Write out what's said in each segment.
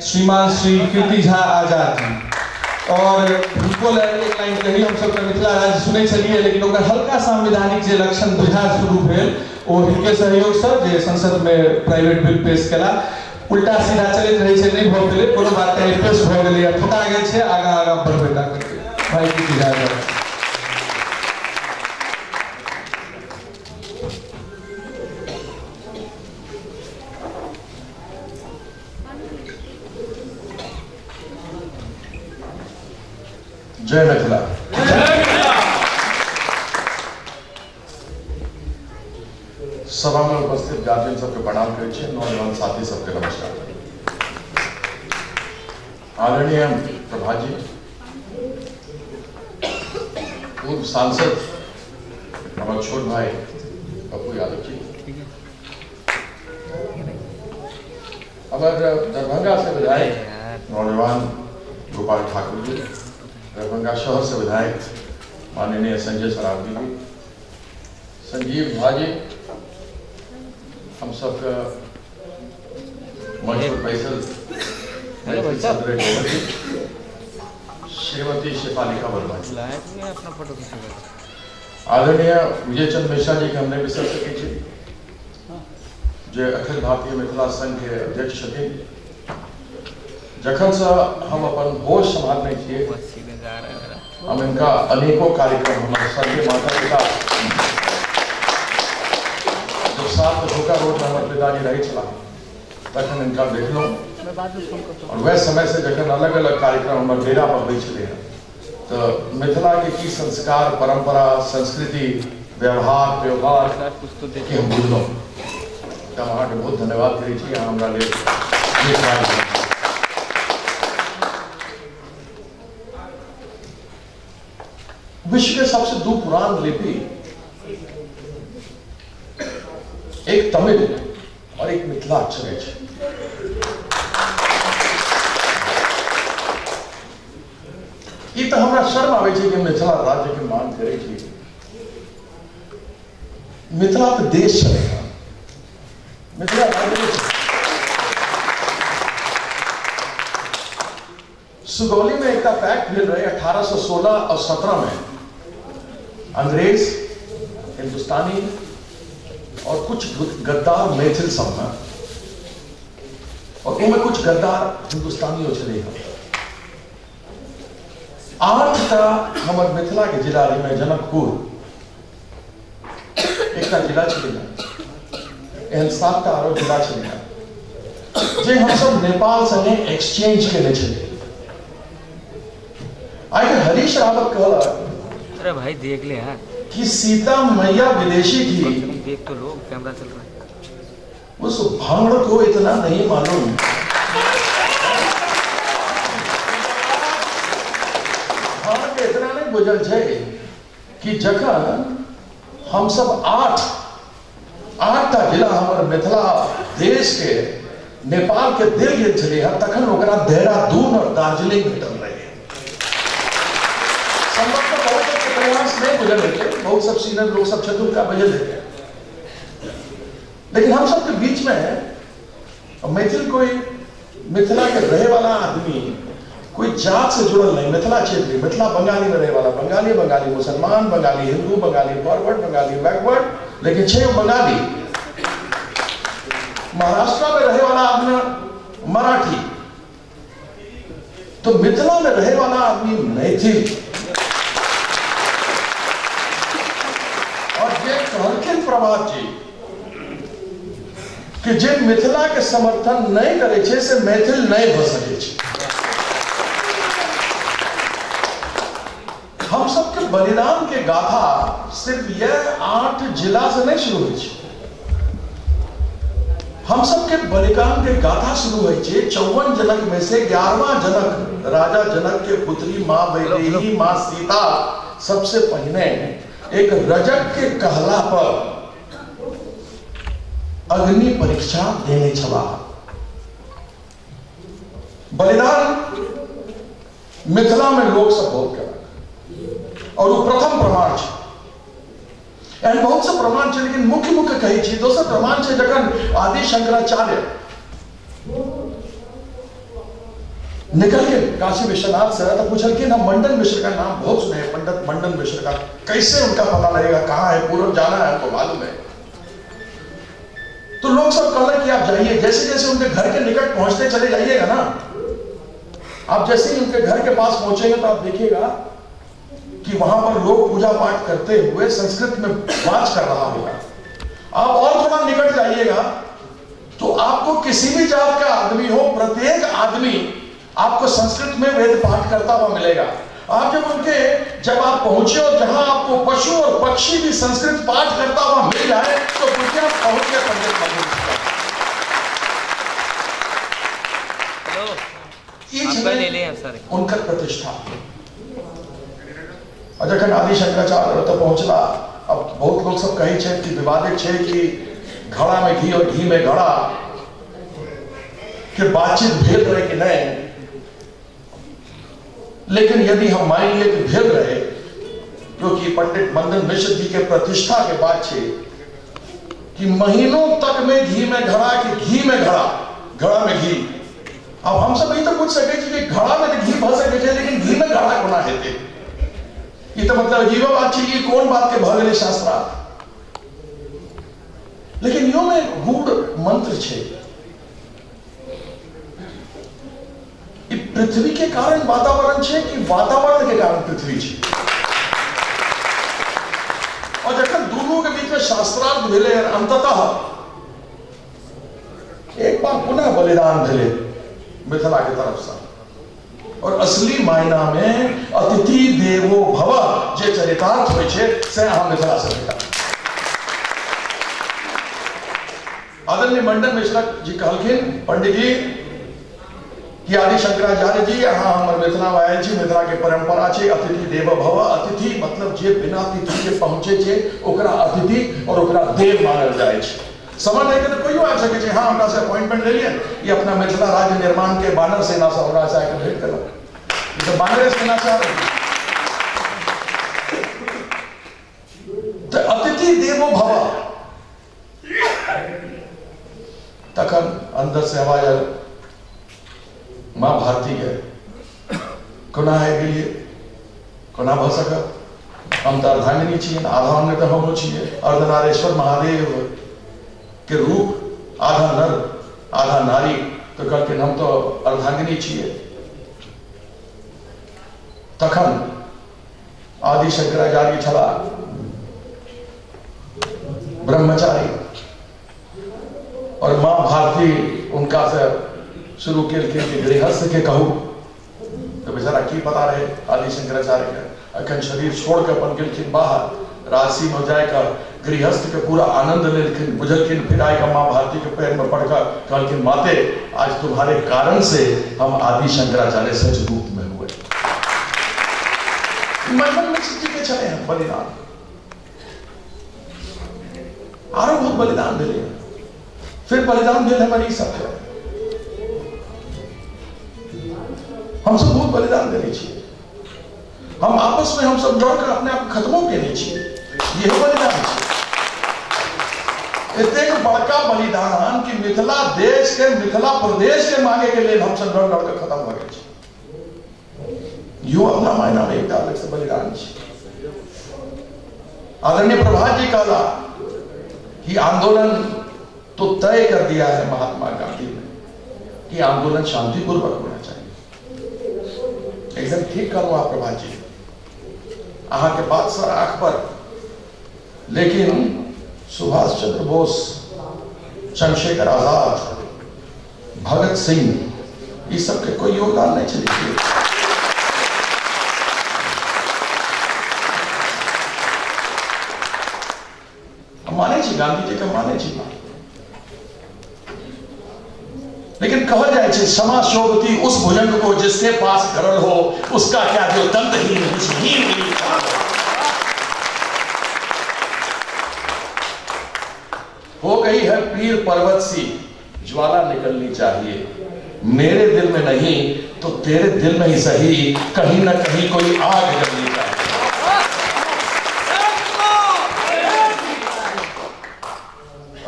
श्रीमान श्री कीर्ति झा आजाद जी। और हुनको लए एक लाइन कही, हम सब मिथिला राज्य सुनै छलियै लेकिन ओकर हल्का संवैधानिक जे लक्षण बुझा शुरू भेल ओ हिनके सहयोग से जे संसद में प्राइवेट बिल पेश केला। उल्टा सीधा चलैत रहै छै, नहि भऽ गेलै कोनो बात नहि, पेश भऽ गेलै या ठोका गेल छै, आगाँ आगाँ बढ़बै टा करके। भाई कीर्ति झा आजाद। जय मिथिला। सभा में उपस्थित गार्जियन सबके प्रणाम करै छी, नौजवान साथी सबके नमस्कार। आदरणीय प्रभा जी, पूर्व सांसद हमारे छोट भाई पप्पू यादव जी, हमारे दरभंगा से विधायक नौजवान गोपाल ठाकुर जी, दरभंगा शहर से विधायक माननीय संजय सरावगी जी, संजीव झा जी, हम सबका मंच पर बैसल जी, श्रीमती शेफालिका वर्मा जी, आदरणीय विजय चंद्र मिश्रा जी के हम नहीं बिसर सकै छी जे अखिल भारतीय मिथिला संघ के अध्यक्ष छथिन। जखन से हम अपन होश सम्हारने छियै हम इनका अनेकों कार्यक्रम, हमारे स्वर्गीय माता पिता जब 7 धोखा रोड में हमारे पिताजी रहे छला तखन इनका देखलहुँ और वह समय से जखन अलग अलग कार्यक्रम हमारे डेरा पर होइ छलै तो मिथिला के की संस्कार, परंपरा, संस्कृति, व्यवहार, त्यौहार के हम बुझलहुँ। तो हम अहाँके बहुत धन्यवाद करै छी, अहाँ हमरा लेल विश्व के सबसे दो पुरान लिपि, एक तमिल और एक मिथिलाक्षर है। तो हमरा शर्म आबै छै कि मिथिला राज्य के मांग करै छी। मिथिला तो देश छलै, मिथिला राज्य। सुगौली में एक पैक्ट भेल रहे 1816 और 17 में, अंग्रेज, हिंदुस्तानी और कुछ गद्दार मैथिल सब में, और उनमें कुछ गद्दार हिंदुस्तानी छलै। 8टा हमर मिथिला के जिला में जनकपुर एकटा जिला छलै, एहन 7टा आरो जिला छलै जे हमसब नेपाल संगे एक्सचेंज केने छलियै। आइ हरीश रावत कहलक, अरे भाई देख ले यार, कि सीता मैया विदेशी थी, देख तो लो कैमरा चल रहा है, उस भांगड़ को इतना नहीं मालूम। भांगड़ के इतना नहीं बुझल छै कि जखन हम सब 8टा जिला हमारे मिथिला देश के नेपाल के देल गेल छलै तखन ओकरा देहरादून और दार्जिलिंग भेटल रहे। प्रयास नहीं बुझल हेतै, बहुत सब सीनियर लोग सब छथिन उनका बुझल हेतै, लेकिन हम सबके बीच में मैथिल कोई मिथिला के रहे वाला आदमी कोई जात से जुड़ल नहीं। मिथिला क्षेत्र, मिथिला बंगाली में रहे वाला बंगाली, बंगाली मुसलमान, बंगाली हिंदू, बंगाली फॉरवर्ड, बंगाली बैकवर्ड, लेकिन छे बंगाली। महाराष्ट्र में रहे वाला आदमी मराठी, तो मिथिला में रहे वाला आदमी मैथिल। और ये कहलखिन प्रभात जी कि जे मिथिला के समर्थन नहीं करे छे से मैथिल नहीं भ सके छे। हम सबके बलिदान के गाथा सिर्फ यह 8 जिला से नहीं शुरू हुई छे। हम सबके बलिदान के गाथा शुरू हुई छे 54 जनक में से 11वां जनक राजा जनक के पुत्री माँ वैदेही माँ सीता सबसे पहले एक रजक के कहला पर अग्नि परीक्षा देने छला। बलिदान मिथिला में लोग सब बहुत केलक और वो प्रथम प्रमाण छै। एहन बहुत से प्रमाण छै, लेकिन मुख्य मुख्य कहै छी। दोसर प्रमाण छै जखन आदि शंकराचार्य निकल के काशी विश्वनाथ से तो पूछलखिन हम मंडन मिश्र का नाम बहुत सुने हैं, पंडित मंडन मिश्र का कैसे उनका पता लगेगा, कहाँ है, पूरब जाना है हमको मालूम है। तो लोग सब कहते कि आप जाइए, जैसे जैसे उनके घर के निकट पहुंचते चले जाइएगा ना, आप जैसे ही उनके घर के पास पहुंचेंगे तो आप देखिएगा कि वहां पर लोग पूजा पाठ करते हुए संस्कृत में वाच कर रहा होगा। आप और थोड़ा निकट जाइएगा तो आपको किसी भी जात का आदमी हो, प्रत्येक आदमी आपको संस्कृत में वेद पाठ करता हुआ मिलेगा। आप जब उनके जब आप पहुंचे और जहां आपको पशु और पक्षी भी संस्कृत पाठ करता हुआ मिल जाए तो दुनिया पहुंच गए पंडित मंडन। उनका प्रतिष्ठा। और जखन आदि शंकराचार्य ओतऽ पहुंचला, अब बहुत लोग सब कहै छै कि विवादित छै कि घड़ा में घी और घी में घड़ा के बातचीत भेल रहे कि नहीं, लेकिन यदि हम मान लिए कि भेल रहे, क्योंकि पंडित मंडन मिश्र जी के प्रतिष्ठा के बात छे कि महीनों तक में घी में घड़ा कि घी में घड़ा, घड़ा में घी। अब हम सब ई तो पूछ सके छी कि घड़ा में तो घी भ सके छै, लेकिन घी में घड़ा कोना हेतै? ई तो मतलब अजीब बात छै, ई कोन बात के भ गेलै शास्त्रार्थ। लेकिन यो में गूढ़ मंत्र छै, पृथ्वी के कारण वातावरण छै कि वातावरण के कारण पृथ्वी छै। और जखन दोनों के बीच में शास्त्रार्थ भेलै, अंततः एक बार पुनः बलिदान भेलै मिथिला के तरफ से। और असली मायना में अतिथि देवो भव जे चरितार्थ होइ छै से अहाँ मिथिला से भेटत। आदरणीय मंडन मिश्रा जी कहलखिन, पंडित जी कि आदि शंकराचार्य जी अहाँ हमर मिथिला में आयल छी, मिथिला के परंपरा छै अतिथि देव भव। अतिथि मतलब जे बिना तिथि के पहुंचे छै ओकरा अतिथि और ओकरा देव मानल जाइ छै। समय नहीं के तो कोइयो आबि सकै छै, हाँ हमरा से अपॉइंटमेंट ले लिअ, ई अपना मिथिला राज्य निर्माण के बानर सेना से हमरा से आके भेंट करब, ई तो बानर सेना से आबै। तो अतिथि देवो भव। तखन अंदर से आवाज आयल, माँ भारती के कोना आबि गेलियै, कोना भऽ सकत, हम तऽ अर्धांगिनी छियै, आधा अंग तऽ हमरो छियै। अर्धनारेश्वर महादेव के रूप आधा नर आधा नारी, तो कहलखिन हम तो अर्धांगिनी छियै। तखन आदि शंकराचार्य छलाह ब्रह्मचारी, और माँ भारती उनका से शुरू केलखिन कि गृहस्थ के कहू, तो बेचारा की पता रहे आदि शंकराचार्य के, अखन शरीर छोड़ के अपन गेलखिन बाहर राशि में जाकर गृहस्थ के पूरा आनंद लेलखिन, बुझलखिन। फिर आएगा माँ भारती के पैर में पड़कर कहलखिन, माते आज तुम्हारे कारण से हम आदि शंकराचार्य सच रूप में हुए। मंडन मिश्र जी के छले हैं बलिदान, आरो बहुत बलिदान भेलै, फिर बलिदान भेल हमारी सबके, हम सब बहुत बलिदान देने छियै, हम आपस में हम सब लड़कर अपने आप खत्मो केने छियै, इहो बलिदान छै। एतेक बड़का बलिदान कि मिथिला देश के, मिथिला प्रदेश के मांगे के लेल हम सब लड़ लड़ के खत्म भऽ गेल छी। इहो अपना मायना में एकटा अलग से बलिदान छै। आदरणीय प्रभात जी कहला कि आंदोलन तो तय कर दिया है महात्मा गांधी ने कि आंदोलन शांतिपूर्वक होना चाहिए। एकदम ठीक कहलहुँ आप प्रभात जी, अहाँ के बात सर आंख पर, लेकिन सुभाष चंद्र बोस, चंद्रशेखर आजाद, भगत सिंह, इस सब के कोई योगदान नहीं छलै। हम मानै छी गांधी जी के, मानै छी, लेकिन कहल जाइ छै क्षमा शोभती उस भुजंग को जिसके पास गरल हो, उसका क्या जो दंतहीन विषहीन। हो गई है पीर पर्वत सी ज्वाला निकलनी चाहिए, मेरे दिल में नहीं तो तेरे दिल में ही सही, कहीं ना कहीं कोई आग जलनी चाहिए।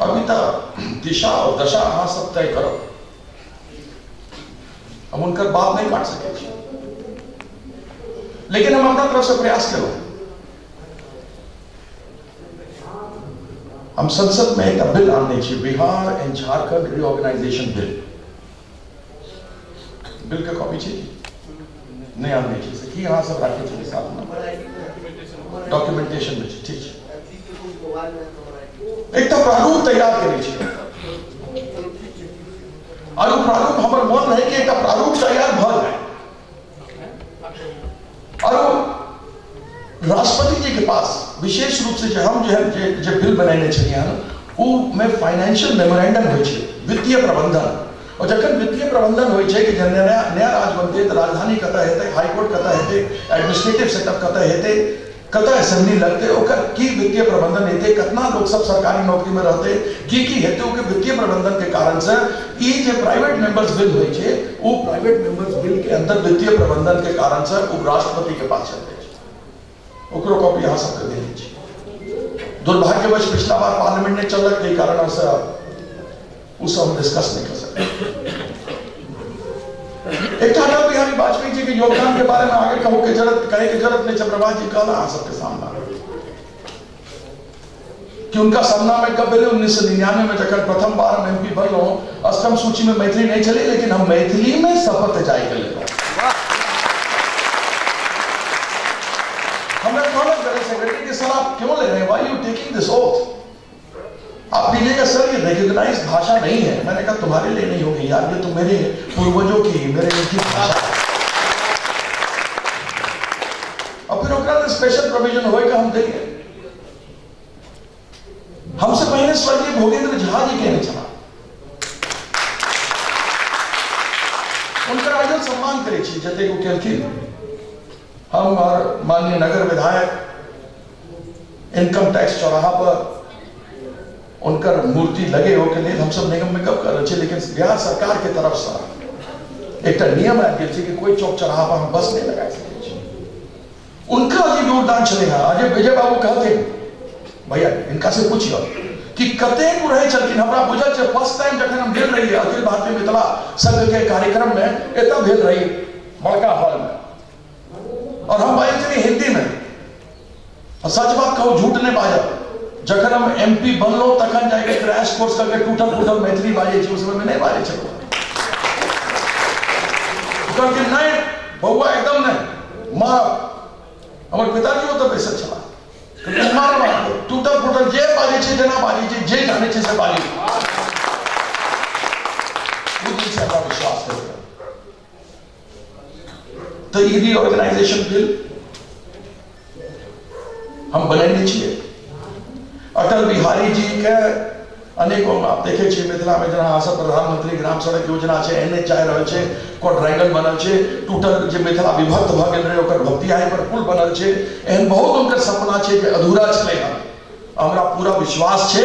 अभी तक दिशा और दशा अहाँ सब तय करो। हम हुनकर बात नहीं काट सकै छी, लेकिन हम अपना तरफ से प्रयास करू। हम संसद में एक बिल आनने छी, Bihar and Jharkhand reorganisation bill. Bill के कॉपी छै नहीं आनने छी, से की अहाँ सब राखै छी साथ में डॉक्यूमेंटेशन में? ठीक छै, एकटा प्रारूप तैयार करै छी और प्रारूप हमर मन रहे कि एकटा प्रारूप तैयार भऽ जाए और राष्ट्रपति जी के पास विशेष रूप से जे हम जे बिल बनेने छलियै हन उ में फाइनेंशियल मेमोरेंडम होइ छै, वित्तीय प्रबंधन। और जखन वित्तीय प्रबंधन होइ छै कि जब नया नया राज बनतै तऽ राजधानी कतऽ हेतै, हाईकोर्ट कतऽ हेतै, एडमिनिस्ट्रेटिव सेटअप कतऽ हेतै, कतऽ असेंबली लगतै, ओकर की वित्तीय प्रबंधन हेतै, कतना लोग सब सरकारी नौकरी में रहतै, की की हेतै, ओकर वित्तीय प्रबंधन के कारण से ई जे प्राइवेट मेंबर्स बिल होइ छै ओ प्राइवेट मेंबर्स बिल के अंदर वित्तीय प्रबंधन के कारण से ओ राष्ट्रपति के पास चल जाइ छै। ओकरो कॉपी अहाँ सबके देने छी। दुर्भाग्यवश पिछला बार पार्लियामेंट नहीं चलक, एहि कारण से उ सब हम डिस्कस नहीं कर सकते। एकटा अटल बिहारी वाजपेयी जी के योगदान के बारे में आगे कहू के जरूरत, कहे के जरूरत नहीं। चंद्रबाबू जी कहला अहाँ सबके सामना कि उनका सामना में कब भेलै, 1999 में जखन प्रथम बार हम एमपी बनलहुँ, अष्टम सूची में मैथिली नहीं चली, लेकिन हम मैथिली में शपथ जाय के लेलहुँ। हमरा कहलक जनरल सेक्रेटरी कि सर आप क्यों ले रहे हैं, why you taking this oath, आप लीजिएगा सर ये रिकॉग्नाइज भाषा नहीं है। मैंने कहा तुम्हारे लिए नहीं होगी यार, ये तो मेरे पूर्वजों की, मेरे इनकी भाषा है। और फिर ओकरा स्पेशल प्रोविजन होएगा हम देंगे। हमसे पहले स्वर्गीय भोगेंद्र झा जी कहने चला, उनका आइयो सम्मान करै छी जतेक ओ केलखिन। हम और माननीय नगर विधायक इनकम टैक्स चौराहा पर उनकर मूर्ति लगे हो के लिए हम सब निगम में कब कर रहे, लेकिन बिहार सरकार के तरफ से एक नियम आबि गेल छै कि कोई चौक चौराहा पर हम बस नहीं लगा सकै छी। उनका जे योगदान छलै हँ, अजय विजय बाबू कहथिन भैया इनका से पूछियो कि कतेक रहै छलखिन। हमरा बुझल छै फर्स्ट टाइम जखन हम गेल रहियै अखिल भारतीय मिथिला संघ के कार्यक्रम में, एतऽ भेल रही बड़का हॉल में, और हम बाजै छलियै हिंदी में। और सच बात कहू, झूठ नहीं बाजब, जखन हम एमपी बनलहुँ तखन जाके क्रैश कोर्स करके टूटल फूटल मैथिली बाजै छी, उस समय में नहीं बाजै छलहुँ। कहलखिन नहीं बौआ एकदम नहीं मारब। हमर पिताजी ओतऽ बैसल छलाह, मारब टूटल फूटल जे बाजै छै जेना बाजै छै जे जानै छै से बाजू। ओ दिन से हमरा विश्वास हो गेल। तऽ ई रिऑर्गेनाइजेशन बिल हम बनेने छियै। अटल बिहारी जी के अनेकों आप देखे छियै मिथिला में जेना अहाँ सब प्रधानमंत्री ग्राम सड़क योजना छै, एन एच जा रहल छै, क्वाड्रेंगल बनल छै, टूटल जे मिथिला विभक्त भऽ गेल रहै ओकर भक्तियाही पर पुल बनल छै। एहन बहुत हुनकर सपना छै जे अधूरा छलै हन। हमरा पूरा विश्वास छै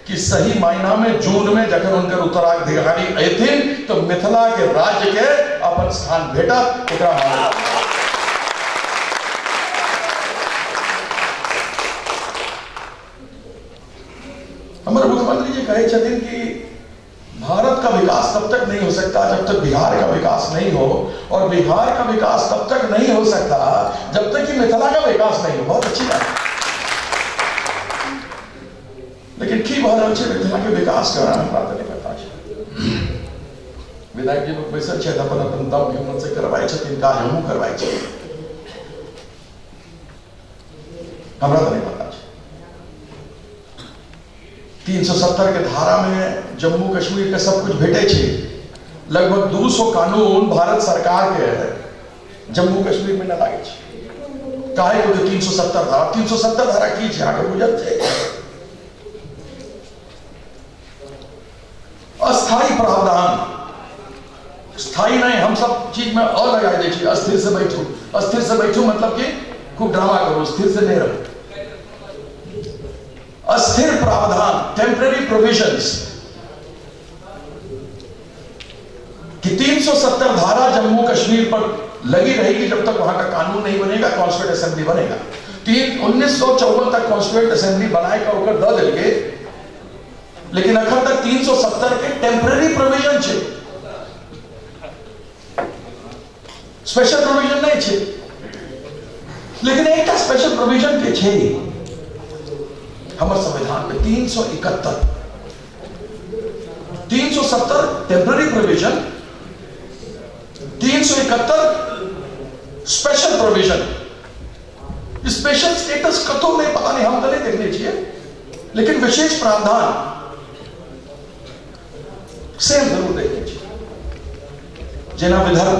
कि सही मायना में जून में जखन हुनकर उत्तराधिकारी अयथिन तऽ मिथिला के राज्य के अपन स्थान भेटत, ओकरा मानल। हमारे मुख्यमंत्री जी कहे छथिन कि भारत का विकास तब तक नहीं हो सकता जब तक बिहार का विकास नहीं हो, और बिहार का विकास तब तक नहीं हो सकता जब तक कि मिथिला का विकास नहीं हो। बहुत अच्छी बात है, लेकिन की भऽ रहल छै मिथिला के विकास के हमरा तऽ नहीं पता छै। विधायक जी लोग बैसल छथि, अपन अपन दम हिम्मत से करवाई छथिन काज, हमहूँ करवाई छी, हमरा तऽ नहीं पता छै। 370 के धारा में जम्मू कश्मीर के सब कुछ भेटे छै। लगभग 200 कानून भारत सरकार के जम्मू कश्मीर में न लागे छै। काहे? क्योंकि 370 धारा, 370 धारा की छै अहाँके बुझल छै? अस्थायी प्रावधान, स्थायी नहीं, हम सब चीज में अ लगा दै छी, अस्थिर से बैठू, अस्थिर से बैठू मतलब कि खूब ड्रामा करू, स्थिर से नहीं रहू। अस्थिर प्रावधान, टेम्पररी प्रोविजंस, कि 370 धारा जम्मू कश्मीर पर लगी रहेगी जब तक वहां का कानून नहीं बनेगा, कॉन्स्टिट्यूएंट असेंबली बनेगा। 1954 तक कॉन्स्टिट्यूएंट असेंबली बनाए का ओकर दऽ देलकै, लेकिन अखन तक 370 के टेम्पररी प्रोविजन छै। स्पेशल प्रोविजन नहीं छे, लेकिन एकटा स्पेशल प्रोविजन के छे हमर संविधान में 371 370 temporary provision, 371 special provision. Special status कतौ नहीं, पता नहीं, हम तो नहीं देखने चाहिए, लेकिन विशेष प्रावधान सेम जरूर देखने चाहिए। जेना विदर्भ,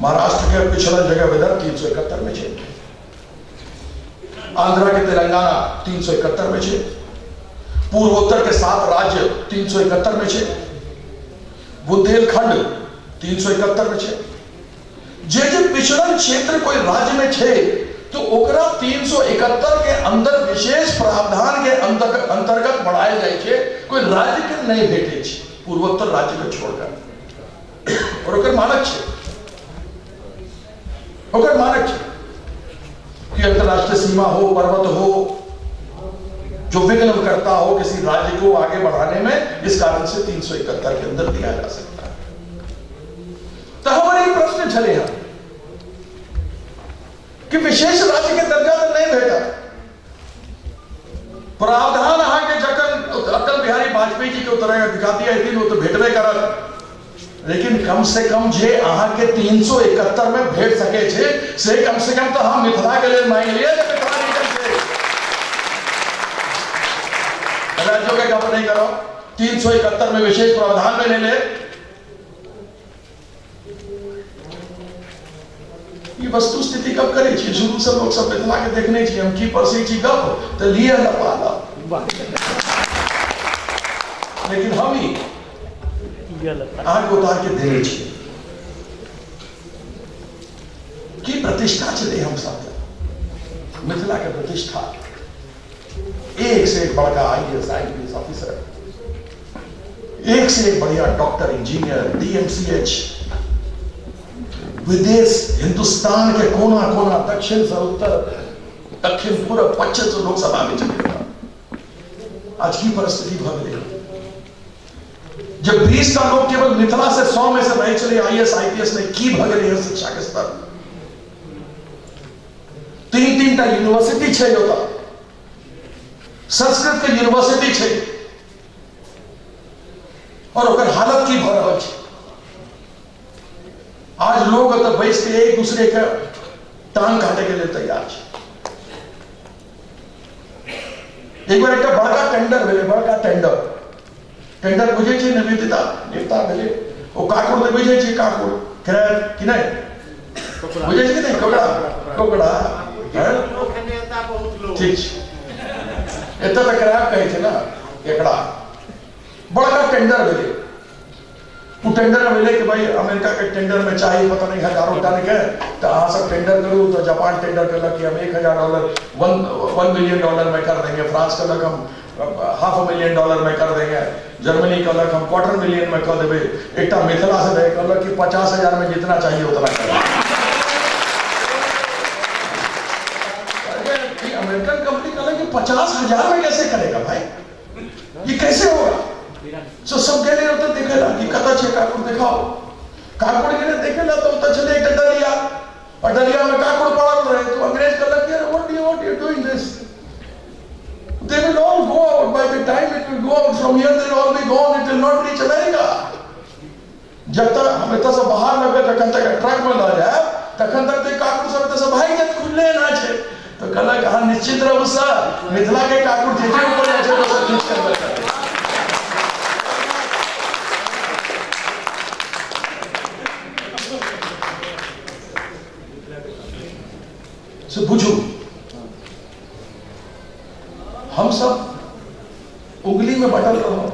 महाराष्ट्र के पिछड़ा जगह विदर्भ 371 में छे, आंध्रा के तेलंगाना 371 में छे, पूर्वोत्तर के 7 राज्य 371 में छे, बुंदेलखंड 371 में छे। जे जे पिछड़ल क्षेत्र कोई राज्य में छे तो ओकरा 371 के अंदर विशेष प्रावधान के अंतर्गत बढ़ाए जाए छे, कोई राज्य के नहीं भेटे छे पूर्वोत्तर राज्य को छोड़कर। और ओकर मानक छे, ओकर मानक छे कि अंतरराष्ट्रीय सीमा हो, पर्वत हो, जो विघ्न करता हो किसी राज्य को आगे बढ़ाने में, इस कारण से 371 के अंदर दिया जा सकता है। तो हमारे प्रश्न छले हैं कि विशेष राज्य के दर्जा तो नहीं भेटा, प्रावधान अहाँके जखन अटल बिहारी वाजपेयी जी के उत्तराधिकारी अयथिन ओ तो भेटबे करत, लेकिन कम से कम जे अहाँके 371 में भेट सके छे से कम से कम तो हम मिथिला के लिए मांगि लियै जे मिथिला रीजन से राज्यों के गप नहीं करो, 371 में विशेष प्रावधान में ले ले। ये वस्तु स्थिति कब करे छी? शुरू से लोग सब मिथिला के देखने छी, हम की परसै छी गप तो लिए लपाला, लेकिन हम ही अहाँके उतार के देने छी। की प्रतिष्ठा छलै हम सब मिथिला के प्रतिष्ठा, एक से एक बड़का आईएएस आईपीएस ऑफिसर, एक से एक बढ़िया डॉक्टर इंजीनियर डीएमसीएच, विदेश हिंदुस्तान के कोना कोना, दक्षिण से उत्तर, दक्षिण पूर्व पश्चिम से लोग सब आवे चले। आज की परिस्थिति भऽ गेलै जब 20 टा लोग केवल मिथिला से 100 में से रहे चले आईएएस आईपीएस में, की भऽ गेलै शिक्षा के स्तर। 3-3 टा यूनिवर्सिटी छै ओतऽ, संस्कृत के यूनिवर्सिटी छै, और ओकर हालत की भऽ रहल छै। आज लोग ओतऽ बैस के एक दूसरे के टांग काटे के लिए तैयार छै। एक बार एकटा बड़का टेंडर भेलै, बड़का टेंडर, टेंडर बुझै छियै ने निवेदिता नेता भेलै, ओ काकुर तऽ बुझै छियै, काकुर क्रैब कि नहि बुझै छियै कि नहि? कोकड़ा, कोकड़ा ठीक छै, एतऽ तऽ क्रैब कहै छै ने एकरा। बड़का टेंडर भेलै, ओ टेंडर में भेलै कि भाई अमेरिका के टेंडर में चाही पता नहीं हजारों टन के, तो अहाँ सब टेंडर करू। तो जापान टेंडर करलक कि हम $1000 $1 मिलियन में कर देंगे, फ्रांस कहलक हम $500,000 में कर देंगे, जर्मनी कहलक हम 250,000 में कर देबै, एकटा मिथिला से रहे कहलक कि 50,000 में जितना चाहिए उतना कर। अमेरिकन कंपनी कहलक कि 50,000 में कैसे करेगा भाई, ये कैसे होगा? सो सब गेलै ओतऽ देखै ला कि कतऽ छै काकुर, देखाओ। काकुर गेलै देखै ला तऽ ओतऽ छलै एकटा डलिया, और डलिया में काकुर पड़ल रहे। तो अंग्रेज कहलक कि what you doing this, they will all go out by the time it will go out from here, they will all be gone, it will not reach America. जब तक हम एतऽ से बाहर लगबै तखन तक ट्रक में लऽ जायब, तखन तक तऽ काकुर सब एतऽ से भागि जायत, खुलले ना छै। तो कहलक अहाँ निश्चिंत रहू सर, मिथिला के काकुर जे जे ऊपर जाइ छै ओ सब खींच कऽ लऽ जायत। से बुझू हम सब उंगली में बटल रहो,